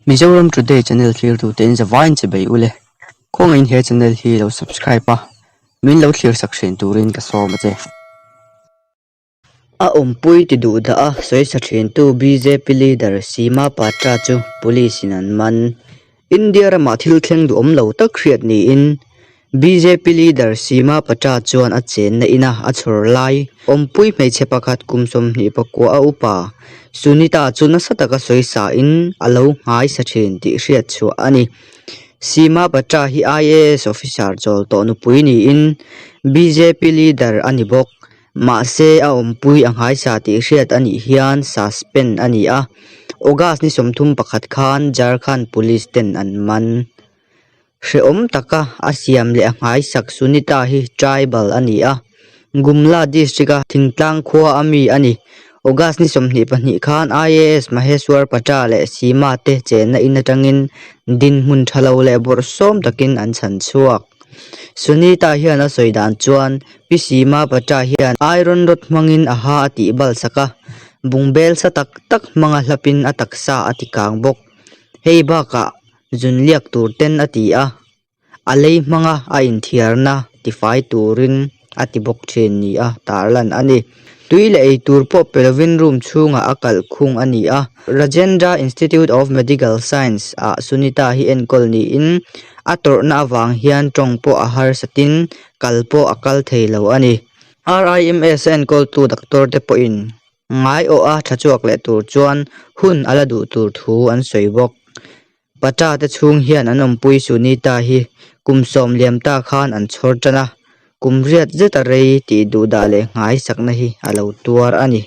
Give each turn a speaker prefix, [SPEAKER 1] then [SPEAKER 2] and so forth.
[SPEAKER 1] Mizoram Today channel thlirtu te in zavaiin che bei ule. Khawngaihin he channel hi lo subscribe a, min lo thlir sak thin turin ka sawm a che. A awmpui ti duh dah a sawisa thintu bjp leader Seema Patra chu police in an man. India ramah thil thleng duhawm lo tak hriat niin bjp leader Seema Patra chuan a chenna ina a chhawr lai awmpui hmeichhe pakhat kum 24 a upa Sunita chu nasa taka sawisa in a lo nghaisa thin tih hriat chhuah a ni. Seema Patra hi IAS officer chawl tawh nupui niin bjp leader a ni bawk. Mahse, a awmpui a nghaisa tih hriat a nih hian suspend a ni a, August ni 31 khan Jharkhand Police ten an man. Hrehawm taka a siam leh a nghaisak Sunita hi tribal a ni a, Gumla district-a thingtlang khua a mi a ni. August ni 22 khan IAS Maheshwar Patra leh Seema te chenna in atangin dinhmun tha lo leh bawrhsawm takin an chhan chhuak. Sunita hian a sawi dan chuan Pi Seema Patra hian iron rod hmangin a ha a tih bal sak a, bungbel sa tak tak hmanga hlapin a taksa a ti kang bawk. Hei bakah zun liak tur ten a ti a, a lei hmanga a inthiarna tifai turin a ti bawk thin ni a tarlan a ni. Tui leh ei tur pawh pe lovin room chhungah a kalh khung a ni a. Rajendra Institute of Medical Science ah Sunita hi enkawl niin a tawrhna avang hian tawng pawh a harsatin kal pawh a kal thei lo a ni. RIMS a enkawltu doctor te pawhin ngai awh a tha chhuak leh tur chuan hun a la duh tur thu an sawi bawk. Pacha te chhung hian an awmpui Sunita hi kum sawm liam ta khan an chhawr tan a, kum riat zet a rei tih duhdah leh nghai sakna hi a lo tuar a ni.